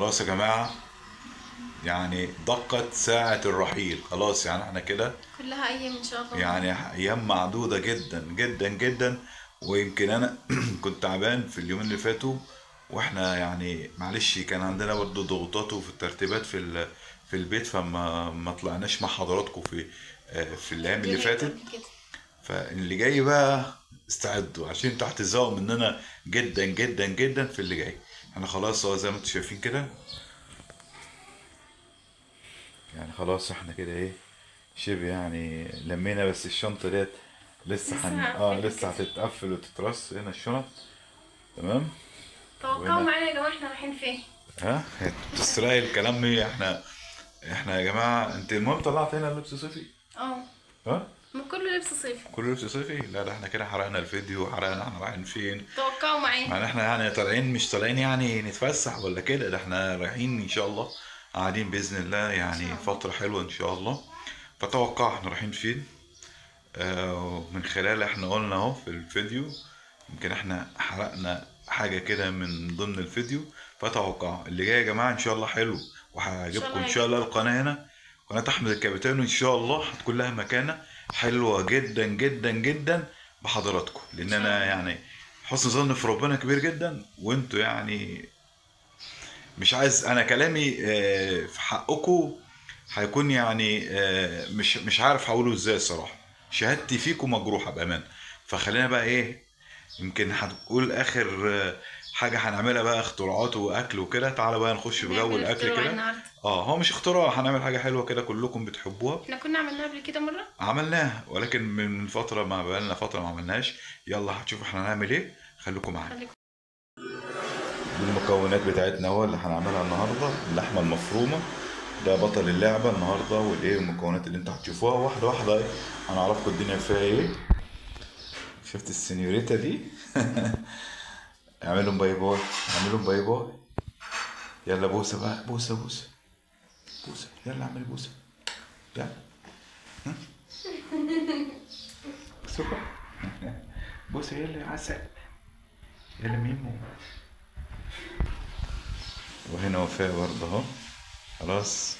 خلاص يا جماعة، يعني دقت ساعة الرحيل خلاص، يعني احنا كده كلها ايام ان شاء الله، يعني ايام معدودة جدا جدا جدا. ويمكن انا كنت تعبان في اليومين اللي فاتوا، واحنا يعني معلش كان عندنا برضو ضغوطات وفي الترتيبات في البيت، فما ما طلعناش مع حضراتكم في الايام اللي فيديوهات فاتت. قبل كده. فاللي جاي بقى استعدوا عشان انتوا هتزهقوا مننا جدا جدا جدا في اللي جاي. احنا خلاص اهو زي ما انتوا شايفين كده، يعني خلاص احنا كده ايه شبه يعني لمينا، بس الشنطة ديت لسه لسه حن... اه هقفلها لسه كده. هتتقفل وتترص هنا الشنط. تمام. توقعوا وهنا. معانا يا جماعة احنا رايحين فين؟ ها بتسرقي الكلام ايه؟ احنا يا جماعة، انت المهم طلعت هنا لبس صيفي؟ اه. ها؟ ما كله لبس صيفي. كله لبس صيفي؟ لا ده احنا كده حرقنا الفيديو وحرقنا احنا رايحين فين. توقعوا معايا. يعني احنا يعني طالعين، مش طالعين يعني نتفسح ولا كده، ده احنا رايحين ان شاء الله قاعدين باذن الله يعني إن شاء الله. فترة حلوة ان شاء الله. فتوقع احنا رايحين فين؟ من خلال احنا قلنا اهو في الفيديو، يمكن احنا حرقنا حاجة كده من ضمن الفيديو. فتوقع اللي جاي يا جماعة ان شاء الله حلو وهيعجبكم ان شاء الله. القناة هنا قناة احمد الكابتن، وان شاء الله هتكون لها مكانه حلوة جدا جدا جدا بحضراتكم، لان انا يعني حسن ظن في ربنا كبير جدا، وانتوا يعني مش عايز انا كلامي في حقكم هيكون يعني مش عارف هقوله ازاي الصراحة، شهادتي فيكم مجروحة بامان. فخلينا بقى ايه، يمكن هتقول اخر حاجة هنعملها بقى اختراعات واكل وكده. تعالى بقى نخش بجو هنعمل الاكل اختراع كده. النهاردة. هو مش اختراع، هنعمل حاجة حلوة كده كلكم بتحبوها. احنا كنا عملناها قبل كده مرة، عملناها ولكن من فترة، ما بقالنا فترة ما عملناهاش. يلا هتشوفوا احنا هنعمل ايه، خليكم معانا. خليكم. دي المكونات بتاعتنا هو اللي هنعملها النهارده، اللحمة المفرومه ده بطل اللعبة النهارده، والايه المكونات اللي انتوا هتشوفوها واحدة واحدة ايه هنعرفكم الدنيا فيها ايه. شفت السنيوريتا دي؟ اعملهم bye bye، اعملهم bye bye. يلا بوسه بقى، بوسه بوسه بوسه، يلا اعمل بوسه، يلا. ها؟ سوبر بوسه، يلا يا عسل، يلا ميمو. وهنا وفاء برضه اهو. خلاص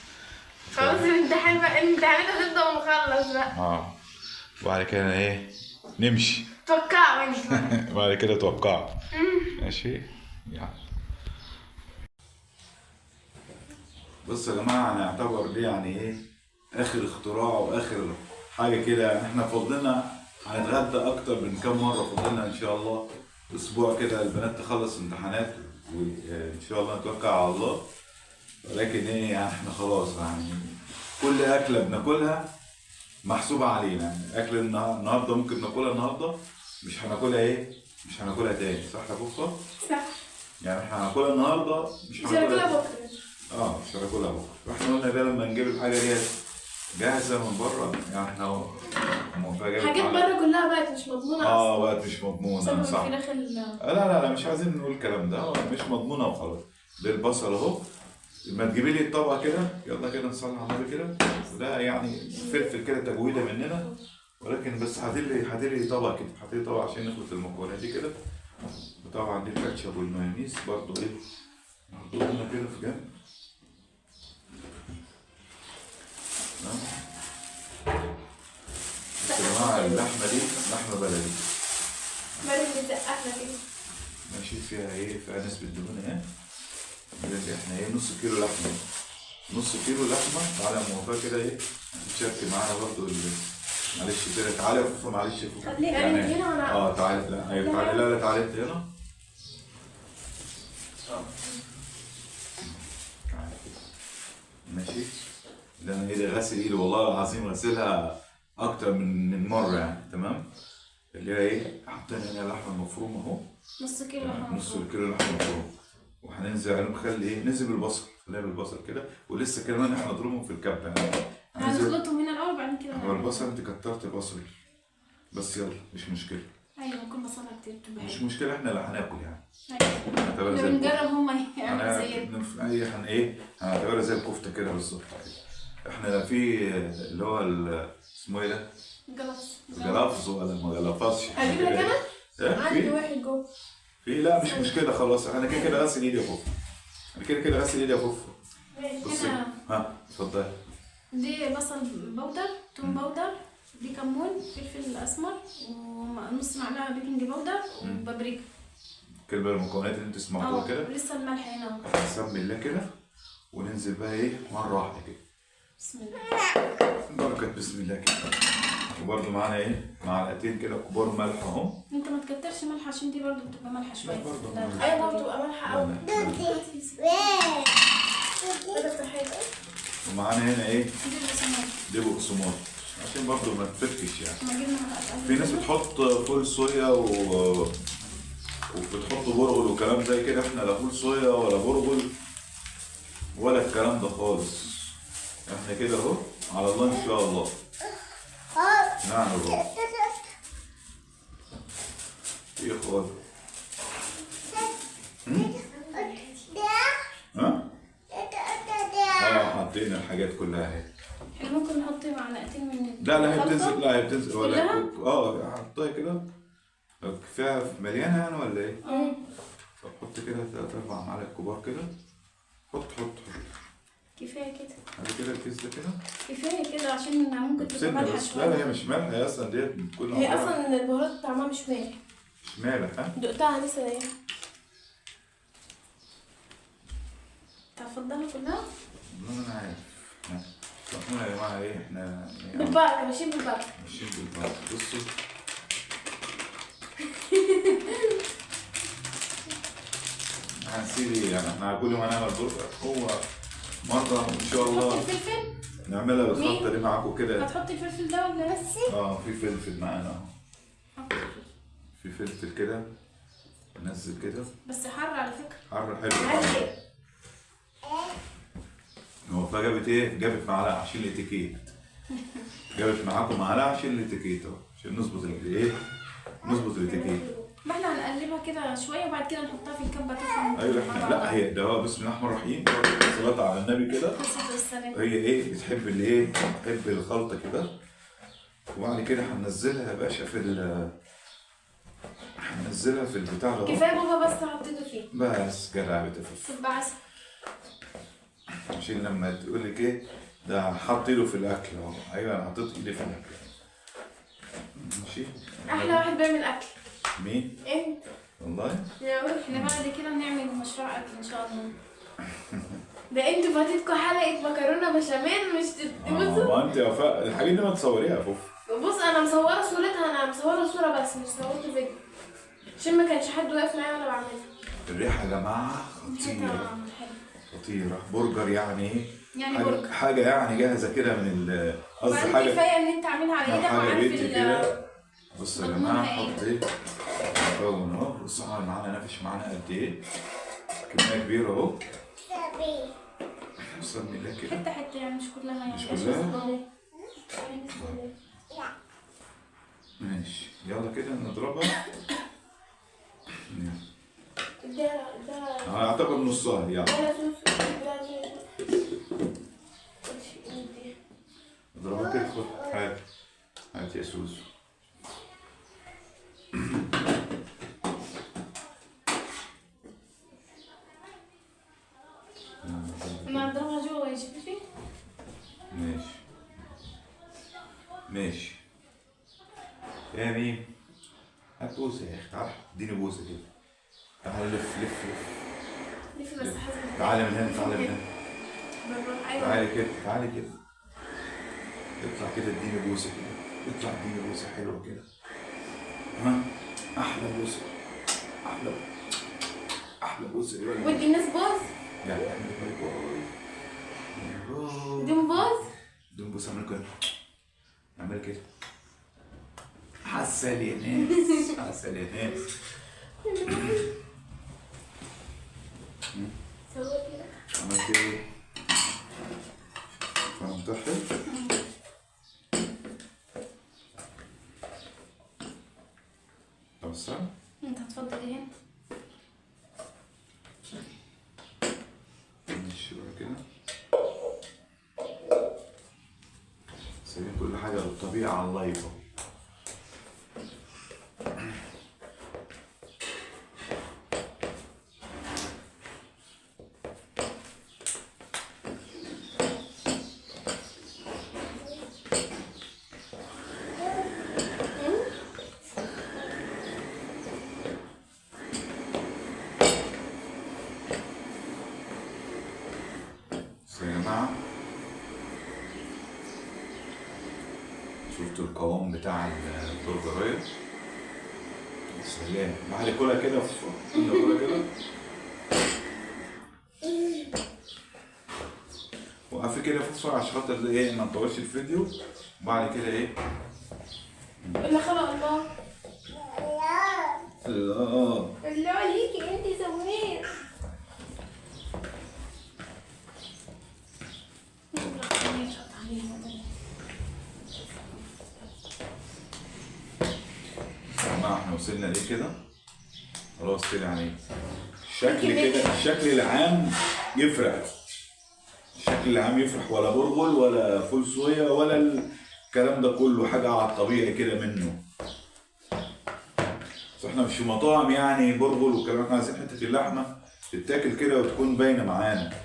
خلاص الامتحان بقى، الامتحانات هتبدا ونخلص بقى. وبعد كده ايه نمشي. توقعوا انتوا. بعد كده توقعوا. ماشي يلا. بصوا يا جماعة، انا اعتبر دي يعني ايه اخر اختراع واخر حاجة كده. يعني احنا فضلنا هنتغدى اكتر من كام مرة، فضلنا ان شاء الله اسبوع كده البنات تخلص امتحانات وان شاء الله نتوكل على الله. ولكن ايه يعني احنا خلاص يعني كل اكله بناكلها محسوبة علينا، يعني اكل النهارده ممكن ناكلها النهارده مش هناكلها ايه، مش هناكلها تاني، صح يا فوفا؟ صح. يعني احنا هناكلها النهارده مش مش هناكلها بكره. مش هناكلها بكره. فاحنا قلنا بقى لما نجيب الحاجة ديت جاهزة من بره، يعني احنا موافقة حاجات بره كلها بقت مش مضمونه اصلا. بقت مش مضمونه، صح. الفراخ لا لا لا مش عايزين نقول الكلام ده، مش مضمونه وخلاص. ده البصل اهو، ما تجيبي لي الطبق كده، يلا كده نصلي على النبي كده. وده يعني فلفل كده تجويده مننا، ولكن بس هاتي لي طبق كده، هاتي لي طبق عشان نخلط المكونات دي كده. وطبعا دي الكاتشب والمايونيز برضو ايه نحطهم كده في جنب. تمام. بس يا جماعة اللحمة دي لحمه بلدي. بلدي بتسقفنا كده. ماشي، فيها ايه؟ فيها نسبه دهون اهي. احنا ايه نص كيلو لحمه، نص كيلو لحمه. تعالى يا موفاه كده ايه تشاركي معانا برضو معلش كده. تعالى يا فوفا، معلش يا فوفا. خليها يعني هنا وانا تعالى. لا ايوه تعالى، لا لا تعالى انت هنا. تعالى ماشي. ده انا ايه غاسل ايدي والله العظيم، غاسلها اكتر من مرة يعني. تمام. اللي هي ايه حطينا هنا اللحمة المفرومه اهو، نص كيلو لحمه، نص كيلو لحمه مفرومه. وهننزل عليهم خلي ايه، ننزل بالبصل، خليها بالبصل كده. ولسه كمان احنا نضربهم في الكبه يعني. هنخلطهم هنا الاول بعدين كده. هو البصل انت كترت بصل بس، يلا مش مشكلة. ايوه كل بصله كتير بتبقى مش مشكلة، احنا اللي هناكل يعني. ايوه احنا بنجرب هما يعملوا زي ايه. ايه هنعتبرها زي الكفتة كده بالظبط كده. احنا في اللي هو اسمه ايه ده؟ جلفز. جلفز ولا ما جلفزش؟ اجيب لك انا؟ عندي واحد جوه في. لا مش مشكلة خلاص، انا كده كده غاسل ايدي يا فوفا. انا كده كده غسل ايدي يا فوفو. بصي ها اتفضلي. دي بصل powder، توم powder، دي كمون، فلفل اسمر، ونص معلقه baking powder، وبابريكا. كل المكونات اللي انتوا سمعتوها كده. لسه الملح هنا اهو. نسمي الله كده وننزل بقى ايه مرة واحدة كده. بسم الله. بركة بسم الله كده. وبرده معانا ايه معلقتين كده كبار ملح اهو. انت ما تكترش ملح عشان دي برده بتبقى مالحة شوية. ايوه برده بتبقى مالحة قوي. ومعانا هنا ايه؟ دي بقسماط عشان برضه ما تفكش يعني. في ناس بتحط فول صويا وبتحط برغل وكلام زي كده، احنا لا فول صويا ولا برغل ولا الكلام ده خالص. احنا كده اهو على الله ان شاء الله. نعم يا بابا. ايه خالص؟ ها؟ حطينا الحاجات كلها اهي. احنا ممكن نحط معلقتين من لا لا هي بتنزل، لا هي بتنزل ولا حطيها كده كفاية مليانة يعني ولا ايه؟ طب حط كده 3 4 معالق كبار كده. حط حط حط كفاية كده. بعد كده الكيس ده كده كفاية كده عشان ممكن تبقى مالحة شوية. لا هي مش مالحة، هي اصلا ديت كلها هي اصلا البهارات طعمها مش مالح. مش مالح ها؟ دقتها لسه ايه؟ تفضلها كلها؟ والله ما انا عارف. احنا يا جماعة ايه احنا بالبركة ماشيين بالبركة. ماشيين بالبركة. بصوا هنسيب ايه يعني؟ احنا كل ما نعمل برجر هو مرة ان شاء الله هتحطي الفلفل؟ نعملها بالخلطه دي معاكم كده. هتحطي الفلفل ده ولا بس؟ في فلفل معانا اهو. في فلفل كده ننزل كده. بس حر على فكرة. حر حلو. هو فجابت ايه؟ جابت معلقه عشان الاتيكيت. جابت معاكم معلقه عشان الاتيكيت اهو، عشان نظبط الايه؟ نظبط الاتيكيت. ما احنا هنقلبها كده شوية وبعد كده نحطها في الكبه تفهم. ايوه احنا لا هي ده هو بسم الله الرحمن الرحيم، صلاة على النبي كده. هي ايه بتحب الايه؟ بتحب الخلطة كده. وبعد كده هننزلها يا باشا في هننزلها في البتاع ده. كفاية بابا بس حطيته فيه. بس جدع بتفف. تبقى عسل. عشان لما تقول لك ايه ده حط ايده في الاكل اهو. ايوه انا حطيت ايدي في الاكل. ماشي. احلى واحد بيعمل اكل. مين؟ انت. والله؟ احنا بعد كده نعمل مشروع اكل ان شاء الله. ده انتوا فاتتكوا حلقة مكرونه بشاميل مش تبصوا. ما انت يا وفاء الحاجات دي ما تصوريها يا فوف. بص انا مصوره صورتها، انا مصوره صوره بس مش صورت فيديو عشان ما كانش حد واقف معايا وانا بعملها. الريحة يا جماعة خطيرة خطيرة. برجر يعني ايه؟ يعني برجر حاجة يعني جاهزة كده من قصدي حاجة كفاية ان انت عاملها على ايدك وعارف. بصوا يا جماعة حط ايه مكون اهو. بصوا معانا نافش معانا قد ايه، كمية كبيرة اهو. بسم الله كده حتة حتة يعني مش كلها يعني. مش كلها؟ ماشي يلا كده نضربها. اعتقد نصها يلا. اضربها كده. خد هات هات يا سوسو. انا هضربها جوه يا شفيفي. ماشي ماشي يا ميم. هات بوسه يا اخي، تعالى اديني بوسه كده. تعالى لف لف لف لف بس حسب. تعالى من هنا، تعالى من هنا، تعالى كده، تعالى كده، اطلع كده اديني بوسه كده، اطلع اديني بوسه حلوة كده. ها احلى بوسه، احلى احلى بوسه. ودي الناس بوس. يلا اعمل bye bye. اديهم بوس، اديهم بوس. اعمل كده، اعمل كده. عسل يا ناس، عسل يا ناس. عملت ايه؟ فهمتها؟ طب استنى انت هتفضل ايه هنا؟ ماشي بقى كده. سايبين كل حاجة للطبيعة على ال live اهو. انتوا القوام بتاع البرجرايه. سلام. بعد كلها كده كلها كده. وقفي كده فوفا عشان خاطر ايه ما نطولش الفيديو. وبعد كده ايه؟ اللي خلق الله. الله الله ليكي انت سويت. ما احنا وصلنا ليه كده؟ خلاص كده يعني الشكل كده، الشكل العام يفرح. الشكل العام يفرح، ولا برغل ولا فول صويا ولا الكلام ده كله، حاجة على الطبيعي كده منه. بس احنا مش في مطاعم يعني برغل والكلام، احنا عايزين حتة اللحمة تتاكل كده وتكون باينة معانا.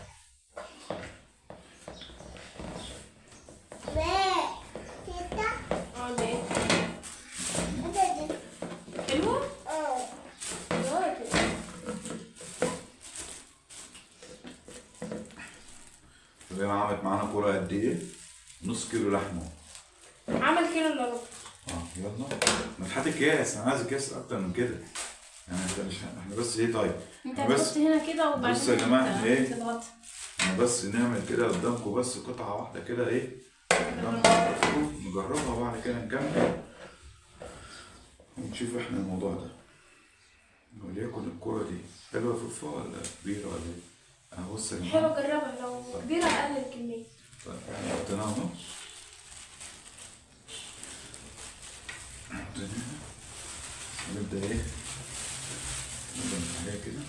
زي ما عملت معانا كورة قد ايه؟ نص كيلو لحمه. عمل كيلو الا ربع. يلا ما تحط اكياس، انا عايز اكياس اكتر من كده. يعني انت مش احنا بس ايه طيب؟ انت هتحط هنا كده وبعدين بص يا جماعة احنا ايه؟ احنا بس نعمل كده قدامكم بس قطعه واحدة كده ايه؟ قدامكم نجربها وبعد كده نكمل ونشوف احنا الموضوع ده. وليكن الكورة دي حلوة فوفا ولا كبيرة ولا ايه؟ اهو بص يا جماعة حلوة، جربها لو كبيرة اقلل الكمية. طيب احنا حطيناها اهو، حطيناها. نبدا ايه؟ نبدا نخليها كده.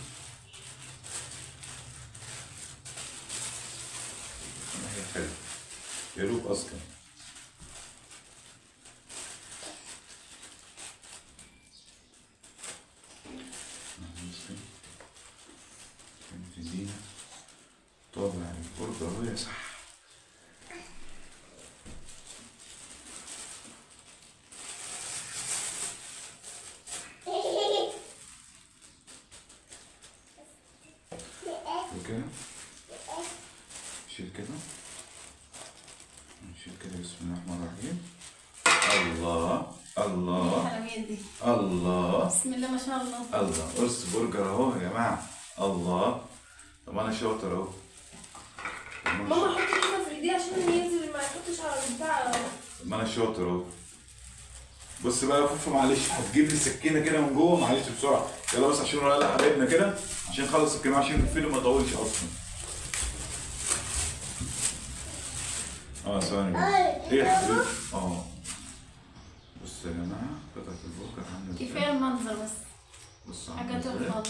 هي حلوة يا دوب اصلا. تدينا طابع البرجر صح. وكده نشيل كده، نشيل كده. بسم الله الرحمن الرحيم. الله الله الله، بسم الله ما شاء الله. الله، قرص برجر اهو يا جماعة. الله، طب انا شاطر اهو. ماما حط كده في ايديه عشان ينزل ما يحطش على البتاع. طب ما انا شاطر اهو. بص بقى يا فوفا، معلش هتجيب لي سكينة كده من جوه، معلش بسرعة يلا بس عشان نريح حبايبنا كده، عشان نخلص الكلام، عشان الفيديو ما يطولش اصلا. ثواني بس. ايه يا حبيبي؟ بص يا جماعة قطعه البرجر عامله ازاي. كفاية المنظر بس. بص حاجة تحفة والله.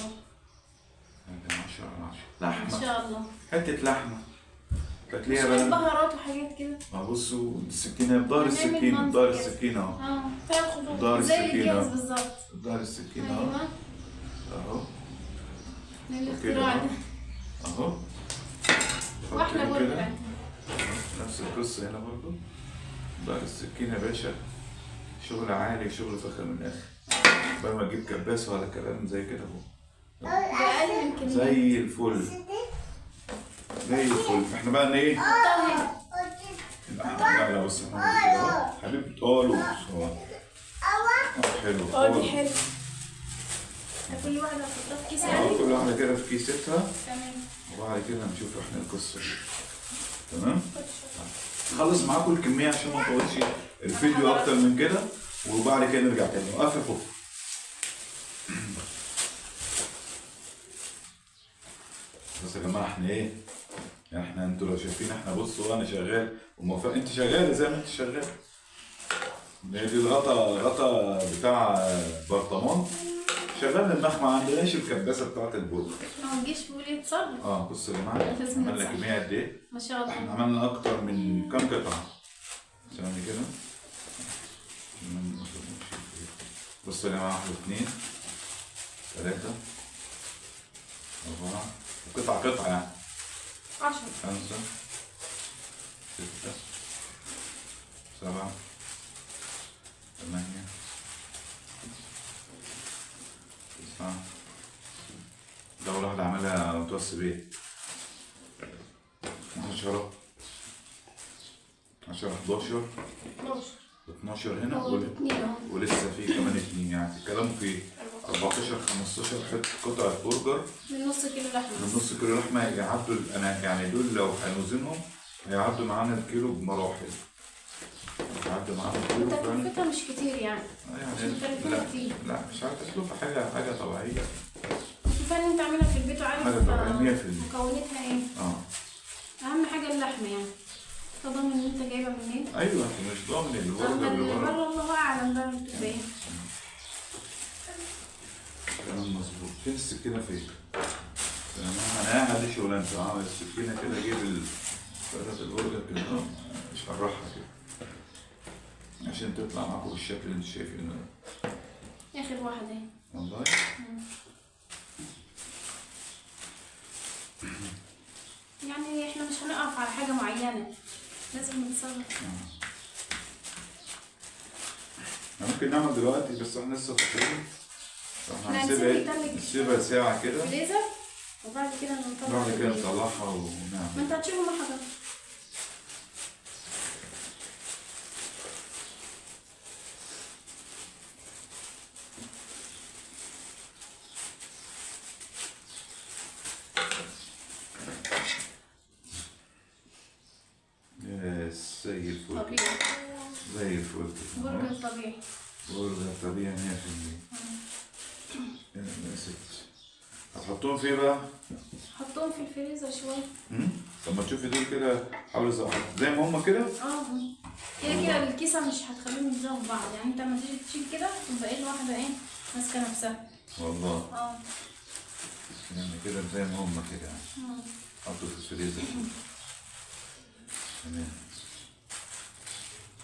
حاجة 10 على 10. لحمه ان شاء الله، حتة لحمه تاكليها بقى، بهارات وحاجات كده. ما بصوا السكينة بضهر السكينة، بضهر السكينة اهو. فيها خطوط بضهر زي السكينة الجاهز بالظبط. بضهر السكينة اهو. اهو الاختراع ده اهو. واحلى برجر. نفس القصة هنا برضو، ظهر السكينة يا باشا. شغل عالي، شغل فخر من الاخر. بدل ما تجيب كباسه ولا كلام زي كده اهو، زي الفل زي الفل. احنا بقى ايه؟ لا لا بص احنا حبيبي قالوا حلو. دي حلو. كل واحدة هتحطها في كيس يعني؟ كل واحدة كده في كيستها. تمام. وبعد كده نشوف احنا القصة دي. تمام؟ خلص معاكم الكمية عشان ما نطولش الفيديو اكتر من كده، وبعد كده نرجع تاني. وقف فوق. بس يا جماعة احنا ايه؟ احنا انتوا لو شايفين احنا بصوا انا شغال وموافق، انت شغالة زي ما انت شغال. دي الغطا، غطا بتاع برطمان. شغال المخ، ما عندناش الكباسه بتاعت البرجر. ما تجيش بقول يتصرف. بصوا يا جماعة عملنا كمية قد ايه؟ ما شاء الله. احنا عملنا اكتر من كام قطعه. ثواني كده. بصوا يا جماعة 1 2 3 4 قطعه قطعه يعني 10 5 6 7 8 9. ده أول واحدة عملها متوصي بيه. 10 10 11 12 هنا اتنين اهو. ولسه في كمان 2، يعني الكلام في 14 15 حتة قطعه برجر من نص كيلو لحمه. من نص كيلو لحمه يعدوا. انا يعني دول لو هنوزنهم هيعدوا معانا الكيلو بمراحل، هيعدوا معانا الكيلو. تكلفتها مش كتير يعني، يعني مش مكلفين لا كتير. لا مش عارف تكلفة، حاجة طبيعية. كفاية ان انت عاملها في البيت وعارف حاجة طبيعية 100%. مكوناتها ايه. اهم حاجة اللحمة يعني، انت ضامن ان انت جايبها منين. ايوه انت مش ضامن البرجر اللي بره، الله اعلم بقى بتبقى ايه. كلام مظبوط. فين السكينة فين؟ انا قاعد دي شغلانتي، اعمل السكينة كده، اجيب فتحة البرجر كده اشرحها كده عشان تطلع معاكم بالشكل اللي انتوا شايفينه ده. اخر واحدة اهي. والله يعني احنا مش هنقف على حاجة معينة، لازم نتصرف. احنا ممكن نعمل دلوقتي بس احنا لسه فاطرين، فاحنا هنسيبها ساعة كده فريزر، وبعد كده نطلعها. بعد كده نطلعها ونعمل. ما انت هتشوفوا مع حضرتك. زي الفل. طبيعي زي الفل. برجر طبيعي. برجر طبيعي 100%. يا ست هتحطهم فين بقى؟ حطهم في الفريزر شوية. طب ما تشوفي دول كده، حاولي زي ما هما كده. كده كده الكيسة مش هتخليهم يلزقوا في بعض، يعني انت لما تيجي تشيل كده تبقى ايه الواحدة ايه ماسكه نفسها. والله يعني كده زي ما هما كده يعني. حطوا في الفريزر. تمام،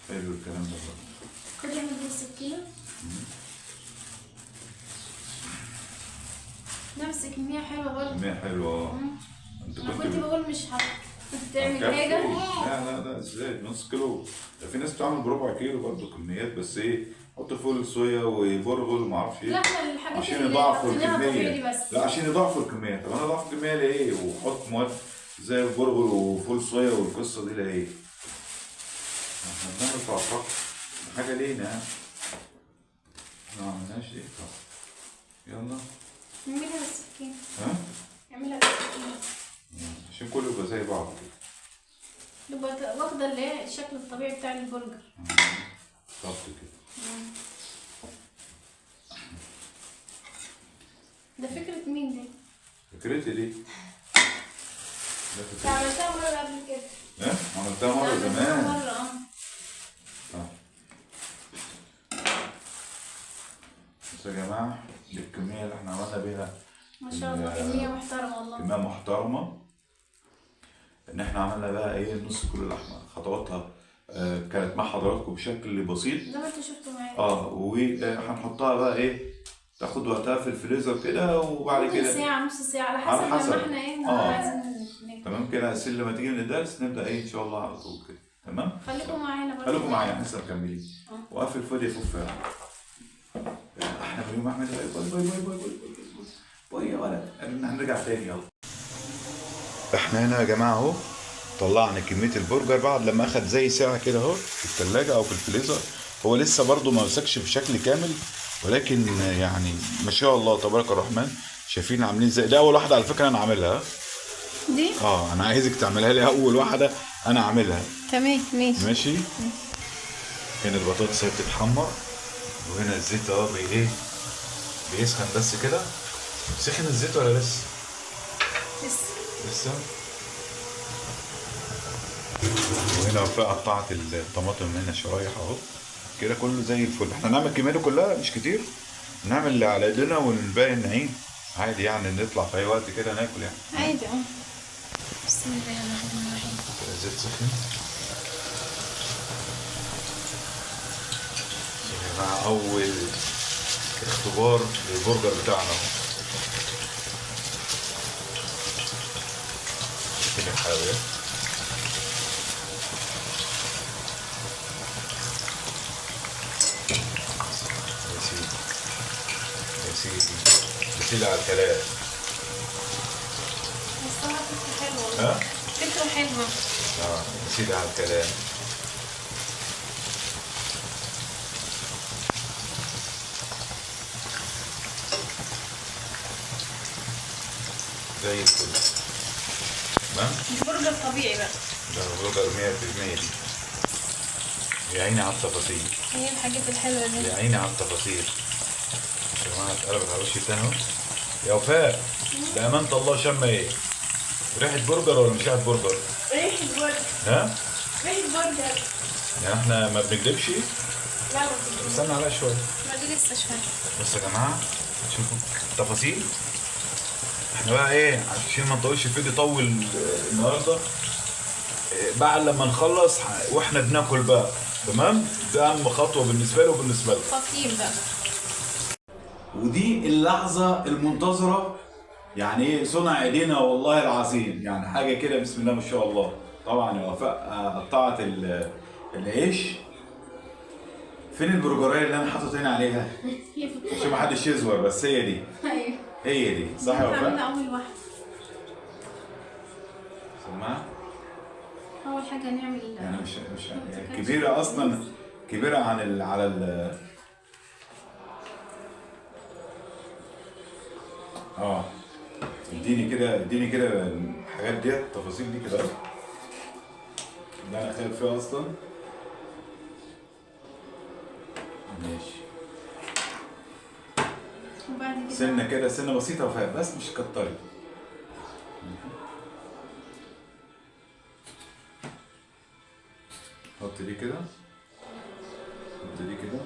حلو الكلام ده برضه. خد اعمل دي السكينة. لا بس كمية حلوة برضه. كمية حلوة. انت كنت بقول مش هتعمل حاجة. لا لا لا ازاي نص كيلو؟ ده في ناس بتعمل بربع كيلو برضه كميات، بس ايه حط فول صويا وبرغل وما اعرفش ايه. لا احنا الحاجات عشان يضاعفوا الكمية. لا عشان يضاعفوا الكمية. طب انا اضاعف الكمية ليه؟ وحط مواد زي البرغل وفول صويا والقصة دي ليه؟ احنا بنعمل طاقة حاجة لينا يعني. احنا ما عملناش ايه؟ طب يلا اعملها بالسكينة. ها؟ اعملها بالسكينة عشان كله يبقى زي بعض كده، يبقى واخدة اللي هي الشكل الطبيعي بتاع البرجر. بالظبط كده. ده فكرة مين دي؟ فكرتي دي. انت عملتها مرة قبل كده. ايه؟ عملتها مرة زمان. مرة. طيب بس يا جماعة دي الكمية اللي احنا عملنا بيها ما شاء الله، كمية محترمة والله. كمية محترمة. ان احنا عملنا بقى ايه نص كيلو لحمة، خطواتها كانت مع حضراتكم بشكل بسيط زي ما انتوا شفتوا معايا. وهنحطها بقى ايه تاخد وقتها في الفريزر كده، وبعد كده ساعة نص ساعة على حسب لما احنا ايه عايزين ناكل. تمام كده. السل لما تيجي من الدرس نبدأ ايه ان شاء الله على طول كده. تمام؟ خليكم معانا برضه. خليكم معايا لسه مكملين. وقفل فاضي يا فوفا. احنا مريم احمد bye bye bye bye bye bye يا ولد. هنرجع تاني يلا. احنا هنا يا جماعة اهو طلعنا كمية البرجر بعد لما اخد زي ساعة كده اهو في الثلاجة او في الفريزر. هو لسه برضو ما مسكش بشكل كامل، ولكن يعني ما شاء الله تبارك الرحمن. شايفين عاملين ازاي؟ ده اول واحدة على فكرة انا عاملها دي. انا عايزك تعملها لي اول واحدة انا عاملها. تمام ماشي ماشي. هنا البطاطس هي بتتحمر، وهنا الزيت اهو ايه بيسخن بس كده. سخن الزيت ولا لسه؟ لسه. وهنا وفاء قطعت الطماطم هنا شرايح اهو كده، كله زي الفل. احنا نعمل كمية كلها مش كتير، نعمل اللي على ايدينا والباقي نعين عادي، يعني نطلع في اي وقت كده ناكل يعني عادي. بسم الله الرحمن الرحيم. كده زيت سخن يا جماعة. اول اختبار للبرجر بتاعنا اهو. كده الحلويات. يا سيدي يا سيدي يا سيدي على الكلام. الصراحة فكرة حلوة. ها؟ فكرة حلوة. يا سيدي على الكلام. زي الفل. تمام؟ برجر طبيعي بقى. ده برجر 100% دي. يا عيني على التفاصيل. ايه الحاجات الحلوة دي؟ يا عيني على التفاصيل. يا جماعة اتقلبت على وشي تاني اهو. يا وفاء بأمانة الله شامة ايه؟ ريحة برجر ولا مش ريحة برجر؟ ريحة برجر. ها؟ ريحة برجر. يعني احنا ما بنكدبش؟ لا ما بنكدبش. استنى عليها شوية. ما دي لسه شوية. بصوا يا جماعة شوفوا التفاصيل. احنا بقى ايه عشان ما نطولش الفيديو طول النهارده، بعد لما نخلص واحنا بناكل بقى، تمام؟ ده اهم خطوة بالنسبة لي وبالنسبة لك. تقييم بقى. ودي اللحظة المنتظره، يعني ايه صنع ايدينا والله العظيم، يعني حاجة كده بسم الله ما شاء الله. طبعا يا وفاء قطعت العيش. فين البرجرايه اللي انا حاطط هنا عليها؟ عشان ما حدش يزور، بس هي دي. ايوه هي دي صح يا وفاء؟ عملنا اول واحدة. سماعه؟ اول حاجة نعمل يعني مش كبيرة اصلا، كبيرة عن ال على ال اديني كده، اديني كده الحاجات ديت، التفاصيل دي كده اللي انا خايف فيها اصلا. ماشي. وبعد كده سنة كده، سنة بسيطة وفاء بس مش كتري. حط دي كده، حط دي كده،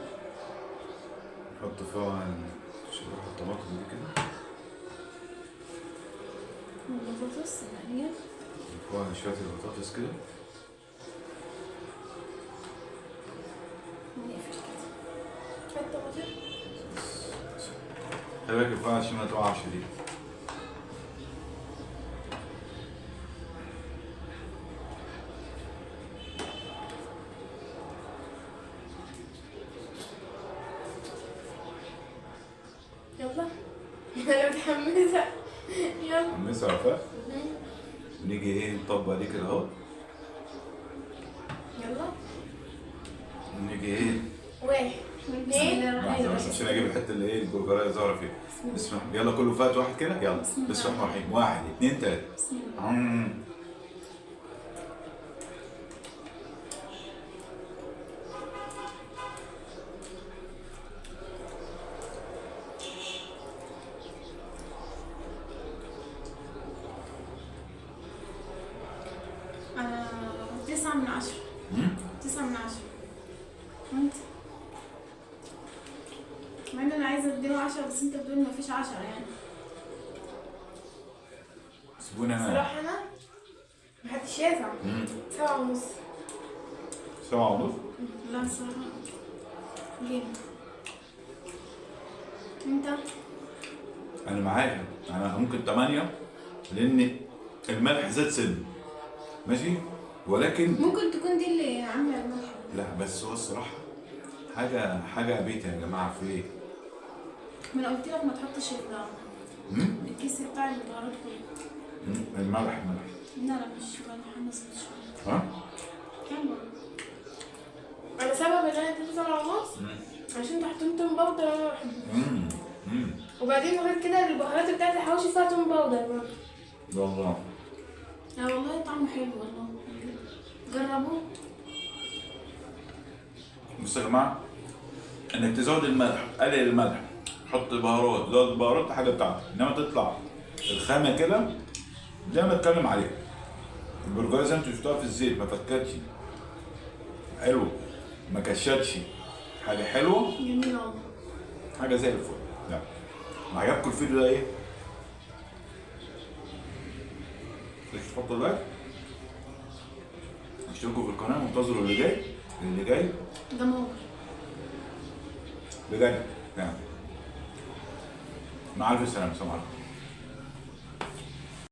نحط فيها شرايح الطماطم دي كده، والبطاطس المقلية، فوقها شوية البطاطس كده، ونقفل كده. الطماطم خلي بالك فوقها عشان ما تقعش دي. يلا انا متحمسة. يلا متحمسة يا وفاء؟ نيجي ايه نطبق دي كده اهو. يلا نيجي ايه واحد اثنين. لحظة بس عشان اجيب الحتة اللي ايه البرجرايه ظاهرة فيها. بسم الله، يلا كله فات واحد كده، يلا بسم الله الرحمن الرحيم. 1 2 3. بسم الله. أنا 9 من 10. 9 من 10. وأنت؟ مع إن أنا عايزة أديله 10 بس أنت بتقول مفيش 10 يعني. سيبوني أنا. صراحة أنا محدش يزعل. 7.5. 7.5؟ لا الصراحة جامد. أنت؟ أنا معاك، أنا ممكن 8 لأن الملح زاد سن. ماشي، ولكن ممكن تكون دي اللي عامله الملح. لا بس هو الصراحة حاجة بيتها يا جماعة. في ايه؟ ما انا قلت لك ما تحطش الكيس بتاع البهارات كله. الملح ملح. لا لا مش ملح، انا ظبط شوية. ها؟ حلوة. انا سبب ان انا اديته 7.5 عشان انتوا حاطين توم powder انا ما بحبوش. وبعدين غير كده البهارات بتاعت الحواوشي فيها توم powder برضه. والله لا والله طعمه حلو والله، جربوه. بصوا يا جماعة، انك تزود الملح، قلل الملح، حط بهارات، زود بهارات حاجة بتاعتك، انما تطلع الخامة كده زي ما اتكلم عليها. البرجر زي ما انتوا شفتوها في الزيت ما فكتش، حلو، ما كشتش، حاجة حلوة جميلة والله، حاجة زي الفل. لا عجبكم الفيديو ده ايه؟ تحطوا like، اشتركوا في القناة، وانتظروا اللي جاي، اللي جاي دمار بجد يعني. مع الف سلامه، سلام عليكم.